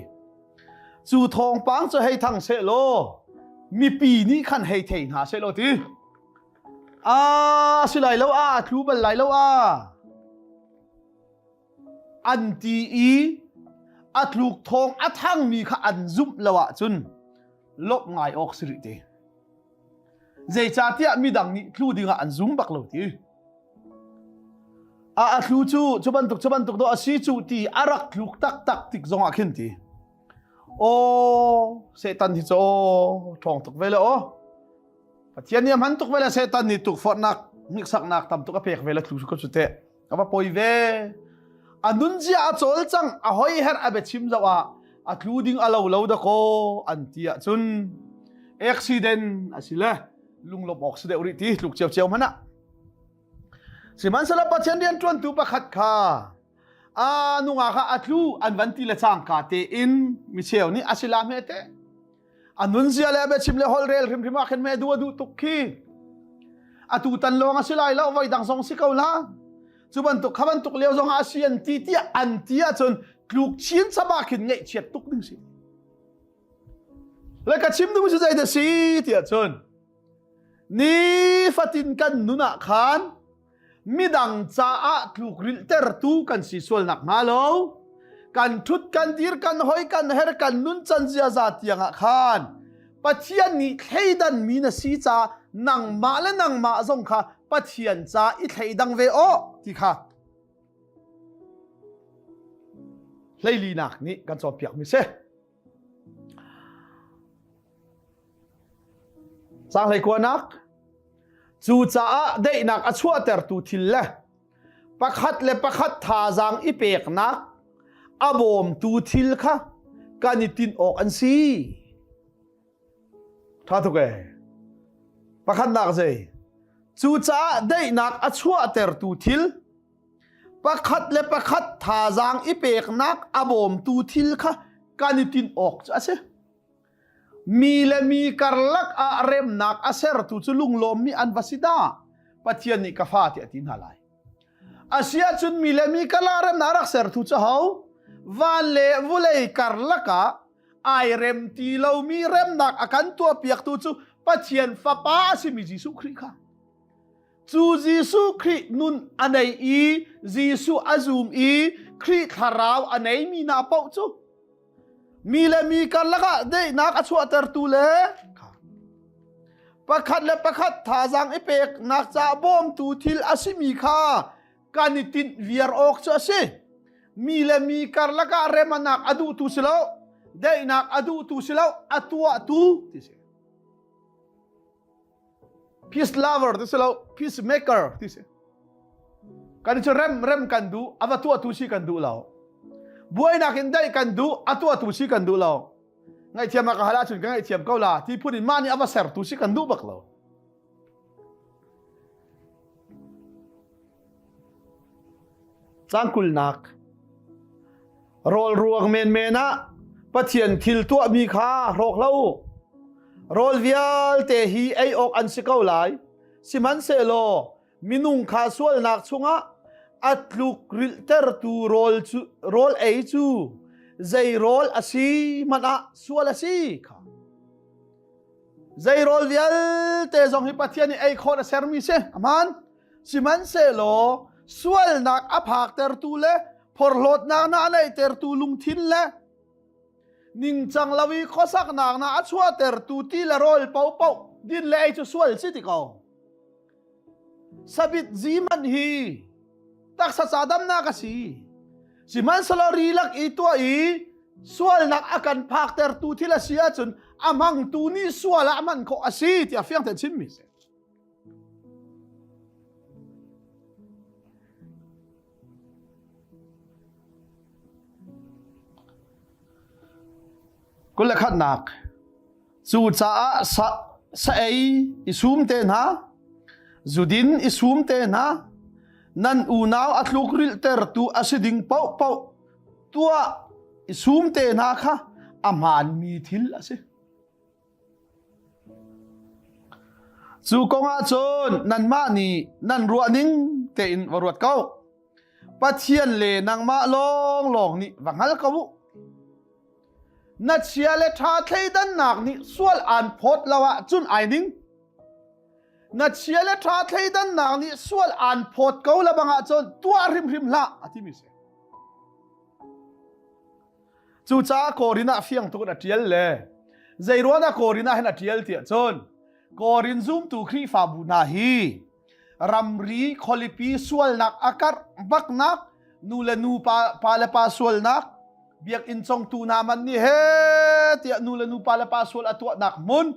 cu thawngpang cu hei thang seh law mipi nih khan hei thei hna seh law ti a si lai lo a tlu bal lai lo a an ti i a tluk thawng a thangmi kha an zumh lo ahcun lawmh ngai awk si rih ti Zeicahtiah midang nih tlu dingah an zum bak lo ti. A a tlu cu cu bantuk cu bantuk do a si cu ti a rak tluk taktak tik zongah khin ti. Aw Satan hi cu aw ṭhawng tuk ve le aw. Pathian nih a hman tuk ve le Satan nih tukforhnak hniksaknak tam tuk a pek ve le tlu ko cu teh. Ka va poi ve. A nunzia a cawlcang a hoiher a biachim zoh ah a tlu ding a lo lo dakaw an ti ahcun accident a si le lunglawmh awk si deuh rih ti tluk ciocio hmanh ah. Sihmanhsehlaw Pathian rianṭuantu pakhat kha a nungak kha a tlu an van ti le cangka tein micheu nih a si la hme teh a nunzia le a biachim le holhrel hrimhrim ah khin me du a duh tuk khi atu tan lawng a si lai lo voi dang zong si ko la cu bantuk kha bantuk lio zong ah a si an ti tiah an ti ahcun tluk chin chaba khin ngaihchiat tuk ding si le ka chim duh cu zei da si tiah cun nifatin kan nun ah khan midang caah tlukrilhtertu kan si sual nak hnga lo. Kan ṭhut kan dir kan hoi kan her kan nun can ziaza tiangah khan Pathian nih thleidan mi na si ca nangmah le nangmah zong kha Pathian ca i thleidang ve aw ti kha hleilinak nih kan cawnpiak mi si. Caang hleikuanak Cucaah daihnak a chuahtertu thil le pakhat le pakhat thazaang i peknak a bawmtu thil kha kan i tinh awk an si. Ṭha tuk ee. Pakhatnak zei? Cucaah daihnak a chuahtertu thil pakhat le pakhat thazaang i peknak a bawmtu thil kha kan i tinh awk cu a si. Mi le mi karlak ah remnak a sertu cu lunglawmmi an va si dah. Pathian nih ka fa tiah a ti hna lai. Asiahcun mi le mi karlak remnak a rak sertu cu ho? Van le vulei karlak ah ai rem ti lomi remnak a kan tuahpiaktu cu Pathian Fapa a simi Jesuh Khrih kha. Cu Jesuh Khrih nun a nei i Jesuh a zum i Khrih thlarau a neimi hna paoh cu mi le mi karlak ah daihnak a chuahtertu le pakhat le pakhat thazaang i peknak ca bawmtu thil a simi kha kan i tinh viar awk cu a si. Mi le mi karlak ah remanak a duhtu si lo, daihnak a duhtu si lo, a tuahtu ti si. Peace lover ti si lo, peace maker ti si. Kan cu rem rem kan duh, a va tuahtu si kan duh lo. Buainak in daih kan duh, a tuahtu si kan duh lo. Ngaihthiam ah ka hal ahcun ka ngaihthiam ko la ti phun in mah nih a va sertu si kan duh bak lo. Caang kulnak Rawl ruang menmen ah Pathian thil tuahmi kha hrawk hlah u. Rawl vialte hi ei awk an si ko lai. Sihmanhsehlaw minung kha sualnak chungah a tluk rilhtertu rawl cu rawl ei cu zei rawl a si hmanh ah sual a si kha. Zei rawl vialte zong hi Pathian nih ei khawh a sermi si. Aman. Sihmanhsehlaw sualnak a phaktertu le phorhlawtnak na a neihtertu lungthin le ningcang lo i khuasaknak na a chuahtertu ti le rawl paohpaoh din le ei cu sual si ti ko. Sabit ziman hi taksa ca damnak a si. Sihmanhsehlaw ri lak i tuah i sualnak a kan phaktertu thil a si ahcun a hmangtu nih sual ah hman khawh a si tiah fiang tein chimmi si. 21nak Cucaah sa, sa ei i sum te hna, zudin i sum te hna, nan unau a tlukrilhtertu a si ding paohpaoh tuah i sum te hna kha a hmaanmi thil a si. Cu kong ah cun nanmah nih nan ruah ning tein va ruat ko. Pathian le nangmah lawnglawng nih va hngal ko u. Na chia le ṭha thleidannak nih sual aan phawt lo ahcun ai ning. Na chia le ṭha thleidannak nih sual aan phawt ko le bang ahcun tuah hrimhrim hlah a timi si. Cucaah Korin ah fiang tuk in a ṭial le zeiruang ah Korin ah hin a ṭial tiah cun Korin zumtu Khrihfabu hna hi ramri khualipi sualnak a karh baknak nu le nu pa, pa le pa sualnak biakinn congtu hna man nih he tiah nu le nu pa le pa sual a tuahnak hmun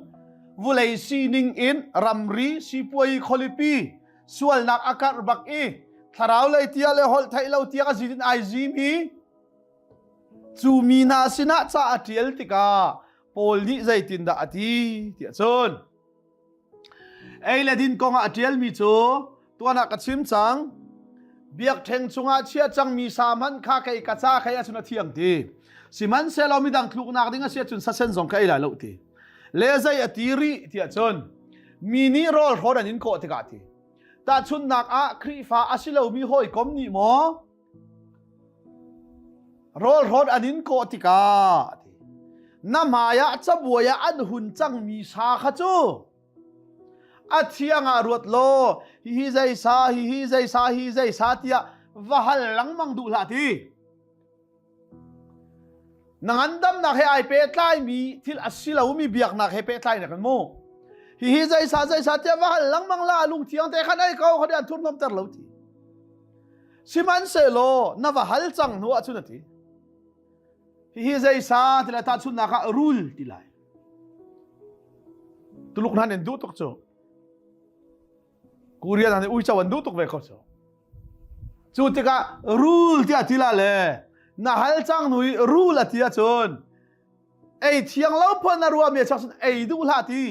vulei sining in ramri sipuai khualipi sualnak a karh bak i thlarau lei tia le holh theih lo tiang a zin in ai zimi Cu mi hna sinah ca a ṭial tikah Paul nih zeitindah a ti tiah cun ei le din kongah a ṭialmi cu tuan ah ka chim cang biakṭheng chungah chia cangmi sa hmanh kha kei ka ca kei ahcun a thiang ti sihmanhsehlaw midang tluknak ding a si ahcun sasen zong ka ei lai lo ti le zei a ti rih tiah cun mi nih rawl hrawn an in kawh tikah ti tahchunhnak ah Khrihfa a si lomi hawikom nih maw Rawlhrawn an in kawh tikah na hmaiah cabuai ah an hun cangmi sa kha cu a thiang ah ruat law hihi zei sa hihi zei sa hi zei sa tiah va hal lengmang duh hlah ti. Na ngandamnak he ai pehtlaimi thil a si lomi biaknak he pehtlai na kan mu. Hihi zeisa zeisa tiah va hal lengmang la lungthiang te khan ei ko kha an thurhnawmter lo ti. Sihmanhsehlaw na va hal cang hnu ahcun a ti. Hihi zeisa ti lai tahchunhnak ah rul ti lai. Tuluk hna nih an duh tuk cu. Korea hna nih uico an duh tuk ve ko cu. Cu tikah rul tiah ti la le na hal cang hnu i rul a ti ahcun ei thiang lo phun na ruahmi a chuak cun ei duh hlah ti.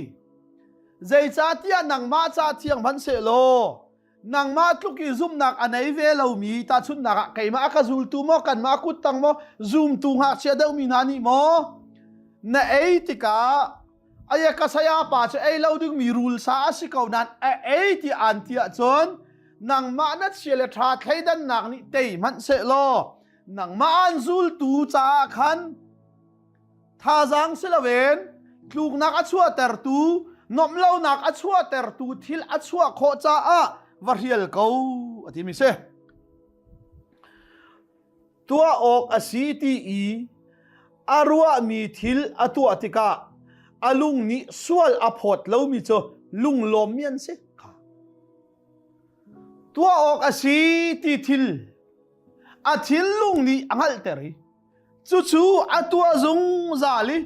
Zeicahtiah nangmah ca thiang hmanh sehlaw nangmah tluk i zumhnak a nei ve lomi tahchunhnak ah keimah a ka zultu maw kanmah kuttang maw zumtu ngakchia deuhmi hna nih maw na ei tikah aya ka saya pa cu ei lo dingmi rul sa a si ko nain a ei ti an ti ahcun nangmah na chia le ṭha thleidannak nih tei hmanh seh law nangmah an zultu caah khan Thazaang si loin tluknak a chuahtertu, nuamhlonak a chuahtertu thil a chuah khawh caah va hrial ko a timi si. Tuah awk a si ti i a ruahmi thil a tuah tikah a lung nih sual a phawt lomi cu lunglawmmi an si. Tuah awk a si ti thil a thinlung nih a hngalhter i Cucu a tuah zungzal i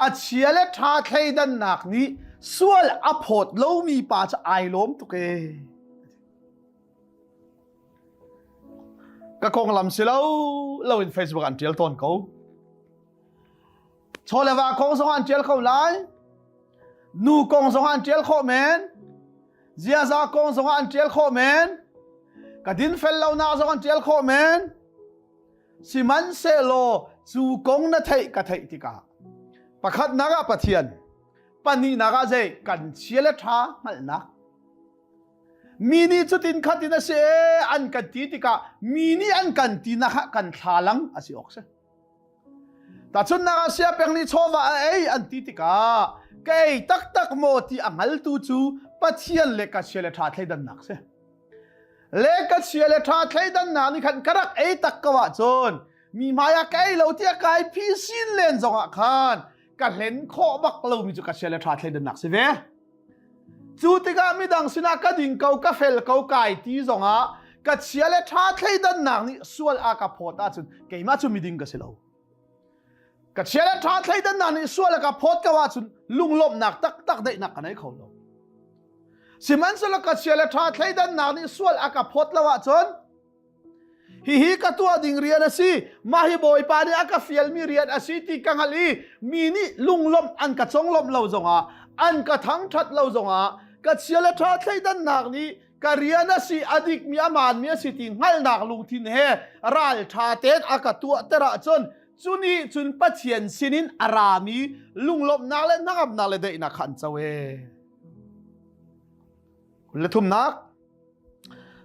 a chia le ṭha thleidannak nih sual a phawt lomi pa cu ai lawm tuk ee. Ka konglam si lo loin Facebook an ṭial tawn ko. Chaw le va kong zong an ṭial kho lai. Nu kong zong an ṭial khawh men. Ziaza kong zong an ṭial khawh men. Ka dinfel lonak zong an ṭial khawh men. Sihmanhsehlaw cu kong na theih ka theih tikah pakhatnak ah Pathian, pahnihnak ah zei kan chia le ṭha hngalhnak. Mi nih cutin khatin a si ee an kan ti tikah mi nih an kan tinak ah kan thlalang a si awk si. Tahchunhnak ah siapeng nih chawva a ei an ti tikah ka ei taktak maw ti a hngaltu cu Pathian le ka chia le ṭha thleidannak si. Le ka chia le ṭha thleidannak nih khan ka rak ei tak ko ahcun mi hmai ah ka ei lo tiah kai phi sin len zongah khan ka hlen khawh bak lomi cu ka chia le ṭha thleidannak si ve. Cu tikah midang sinah ka ding ko ka fel ko kai ti zongah ka chia le ṭha thleidannak nih sual a ka phawt ahcun keimah cu miding ka si lo. Ka chia le ṭha thleidannak nih sual a ka phawt ko ahcun lunglawmhnak taktak daihnak ka nei kho lo. Sihmanhsehlaw ka chia le ṭha thleidannak nih sual a ka phawt lo ahcun hihi ka tuah ding rian a si mah hi Bawipa nih a ka fialmi rian a si ti ka hngalh i mi nih lunglawmh an ka conglawmh lo zongah an ka thangṭhat lo zongah ka chia le ṭha thleidannak nih ka rian a si a dikmi a maanmi a si ti hngalhnak lungthin he ralṭha tein a ka tuahter ahcun cu nih cun Pathian sinin a rami lunglawmhnak le hnangamnak le daihnak kha an co ee. Le thumnak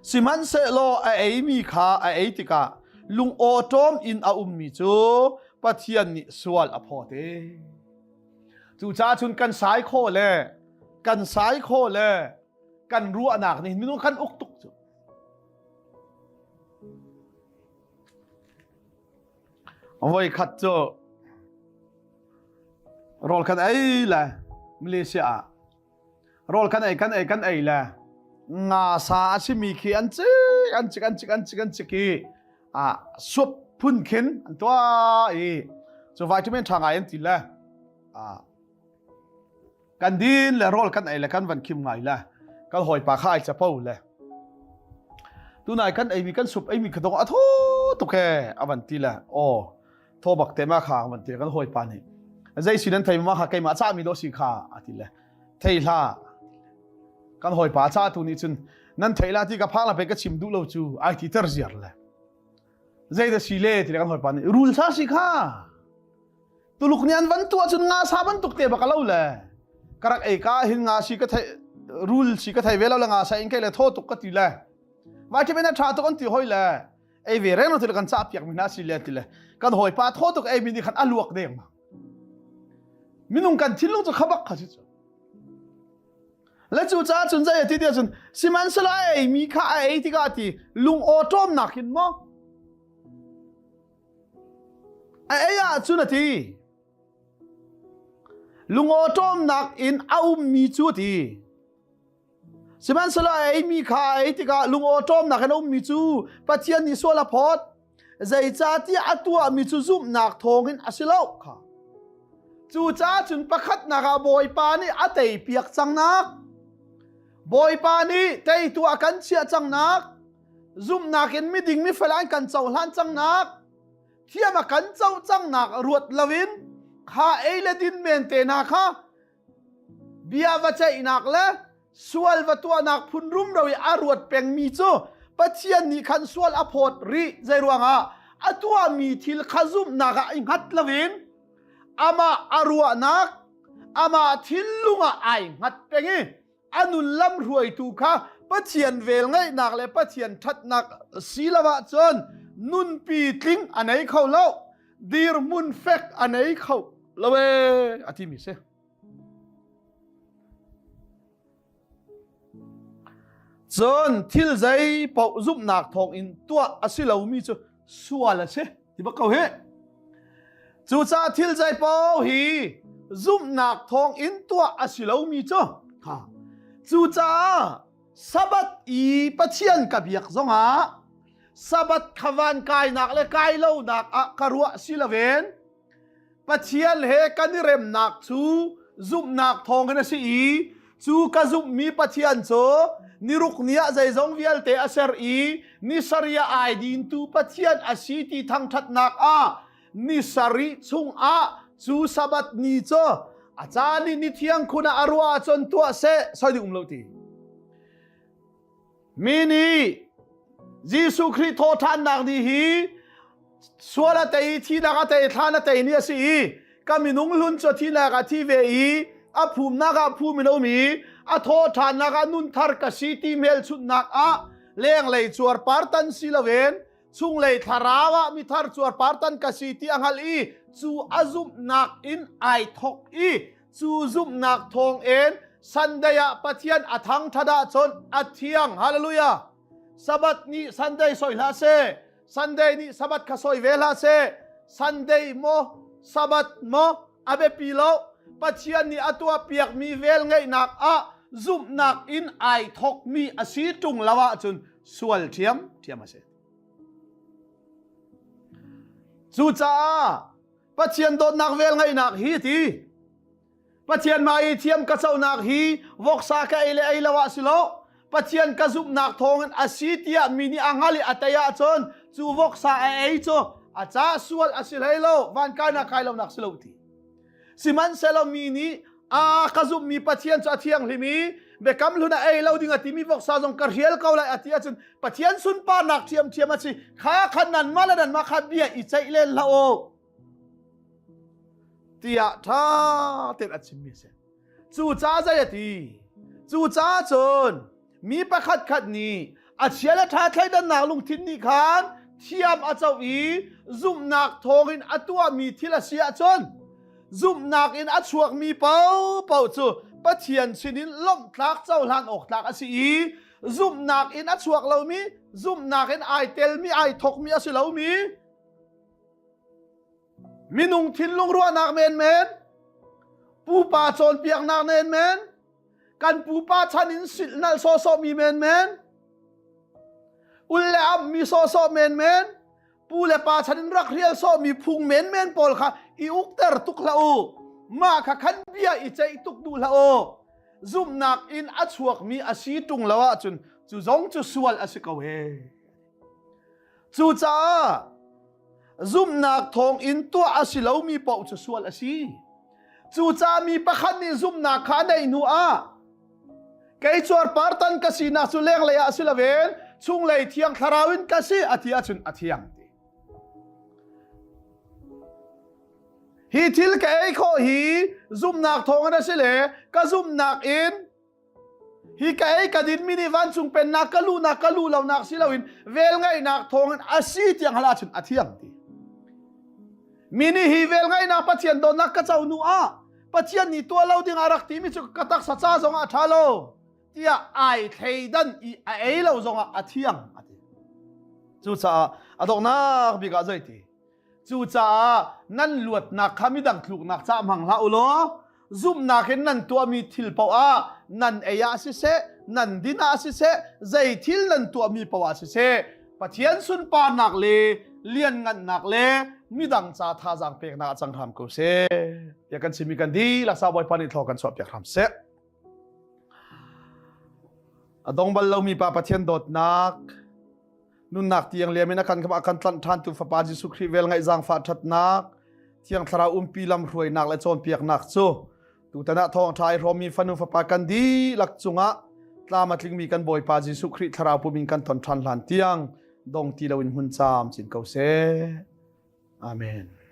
sihmanhsehlaw a eimi kha a ei tikah lungawṭawm in a ummi cu Pathian nih sual a phawt ee. Cucaah cun kan sai khawh le kan sai khawh le kan ruahnak nih minung kan uk tuk cu. Voi khat cu rawl kan ei le Malaysia ah rawl kan ei kan ei kan ei le nga sa a simi khi an cik an cik an cik an cik an cik i a sup phun khin an tuah i cu vitamin ṭha ngai an ti le a kan din le rawl kan ei le kan van khim ngai le kan hawipa kha ai capo le tunai kan eimi kan sup eimi kha dong a tho tuk he a van ti le aw tho bak te ma kha van ti kan hawipa nih zei si nan thei ma kha keimah ca mi do si kha a ti le thei hla kan hawipa ca tu nih cun nan thei la ti ka phang la pe ka chim duh lo cu ai ti ter ziar le zei da si le ti le kan hawipa nih rul sa si kha Tuluk nih an van tuah cun nga sa bantuk te bak a lo le ka rak ei ka hin nga si ka thei rul si ka thei ve lo le nga sa in kai le tho tuk ka ti le vitamin a tha tuk an ti hoi le ei ve reng lo kan cah piak mi hna si le ti le kan hawi pa tho tuk ei mi nih khan a luak deng ma minung kan thinlung cu khabak kha si cu le cu caah cun zei ti ti cun sihmanhsehlaw a ei mi kha a ei tikah ti lung aw ṭawmnak hin maw? A ei ahcun a ti. Lungawṭawmnak in a ummi cu a ti. Sihmanhsehlaw a eimi kha a ei tikah lungawṭawmnak in a ummi cu Pathian nih sual a phawt. Zeicahtiah a tuahmi cu zumhnak thawngin a si lo kha. Cucaah cun pakhatnak ah Bawipa nih a teipiak cangnak, Bawipa nih teitu a kan chiah cangnak, zumhnak in miding mifel an kan cohlan cangnak, thiam a kan co cangnak ruat loin kha ei le din men te hna kha bia va ceihnak le sual va tuahnak phun rumro i a ruat pengmi cu Pathian nih khan sual a phawt rih. Zei ruangah a tuahmi thil kha zumhnak ah i hngat loin amah a ruahnak amah thinlung ah ai hngat peng i a nun lam hruaitu kha Pathian velngeihnak le Pathian ṭhatnak si lo ahcun nunpi tling a nei kho lo dirhmun fek a nei kho lo ee a timi si. Cun thil zei paoh zumhnak thawngin tuah a si lomi cu sual a si ti bak ko hi. Cucaah thil zei paoh hi zumhnak thawngin tuah a si lomi cu ha. Cucaah Sabbath i Pathian ka biak zongah Sabbath kha van kainak le kai lonak ah ka ruah si loin Pathian he kan i remnak cu zumhnak thawngin a si i cu ka zumhmi Pathian cu niruk ni ah zeizong vialte a ser i ni sarih ah ai dintu Pathian a si ti thangṭhatnak ah ni sarih chungah cu Sabbath ni cu a caan i ni thiang khun ah a ruah ahcun tuah seh soi ding um lo ti. Mi nih Jesuh Khrih thawhṭhannak ni hi sual a tei, thihnak a tei, thlan a tei ni a si i ka minung hlun cu thihnak ah thi ve i a phumnak ah phum in a um i a thawhṭhannak ah nun thar ka si ti hmelchunhnak ah lenglei cuarpar tan si loin chunglei thlarau ah mithar cuarpar tan ka si ti a hngalh i cu a zumhnak in ai thok i cu zumhnak thawngin Sunday ah Pathian a thangṭhat ahcun a thiang. Hallelujah. Sabbath nih Sunday soi hlah seh. Sunday nih Sabbath kha soi ve hlah seh. Sunday maw Sabbath maw a biapi lo. Pathian nih a tuahpiakmi velngeihnak ah zumhnak in ai thokmi a si ṭung lo ahcun sual ṭhiam ṭhiam a si. Cucaah Pathian dawtnak velngeihnak hi ti Pathian mah i thiam ka conak hi voksa ka ei le ei lo ah si lo Pathian ka zumhnak thawngin a si tiah mi nih a hngal i a tei ahcun cu voksa a ei cu a ca sual a si hlei lo van kainak kai lonak si lo ti sihmanhsehlaw mi nih a ka zumhmi Pathian cu a thianghlim i biakam hlun a ei lo ding a timi voksa zong ka hrial ko lai a ti ahcun Pathian sunparnak ṭhiamṭhiam a si kha khan nanmah le nanmah kha bia i ceih len hlah u tiah ṭha tein a chimmi a si. Cu ca zei a ti? Cu ca cun mi pakhat khat nih a chia le ṭha thleidannak lungthin nih khan thiam a co i zumhnak thawngin a tuahmi thil a si ahcun zumhnak in a chuakmi paohpaoh cu Pathian sinin lawmhtlak cohlan awk tlak a si i zumhnak in a chuak lomi zumhnak in ai telmi ai thokmi a si lomi minung thinlung ruahnak menmen pupa cawnpiaknak menmen kan pupa chan in silhnalh sawhsawhmi menmen ul le amhmi sawhsawh menmen pu le pa chan in rak rial sawhmi phung menmen pawl kha i ukter tuk hlah u mah kha khan bia i ceih tuk duh hlah u zumhnak in a chuakmi a si ṭung lo ahcun cu zong cu sual a si ko he cucaah zumhnak thawng in tuah a si lomi paoh cu sual a si cucaah mi pakhat nih zumhnak kha a neih hnu ah kei cuarpar tan ka sinak cu lenglei ah si loin chunglei thiang thlarau in ka si a ti ahcun a thiang ti hi thil ka ei khawh hi zumhnak thawngin a si le ka zumhnak in hi ka ei ka dinmi nih vancung pennak ka luhnak ka luh lonak si loin velngeihnak thawngin a si tiang hal ahcun a thiang ti mi nih hi velngeihnak Pathian dawtnak ka co hnu ah Pathian nih tuah lo ding a rak timi cu ka taksa ca zong ah a ṭha lo tiah ai thleidan i a ei lo zongah a thiang a ti. Cucaah a donghnak bik ah zei ti? Cucaah nan luatnak kha midang tluknak ca hmang hlah u law zumhnak in nan tuahmi thil paoh ah nan ei ah siseh, nan din ah siseh, zei thil nan tuahmi paoh ah siseh, Pathian sunparnak le lianngannak le midang ca thazaang peknak ah cang hram ko seh. Tiah kan chimmi kan dihlak sa Bawipa nih thlaw kan chuahpiak hram seh. A dong bal lomi pa Pathian dawtnak nunnak tiang liam in a kan a kan tlanh ṭhan tu Fapa Jesuh Khrih vel ngaih zaangfah ṭhatnak Thiang Thlarau umpi lam hruainak le cawnpiaknak cu tutan ah thawngṭha i hrawmmi fanu fapa kan dihlak cungah tlam a tlingmi kan Bawipa Jesuh Khrih Thlarau pum in kan ton ṭhan hlan tiang dong ti loin hmun caam cin ko seh. Amen.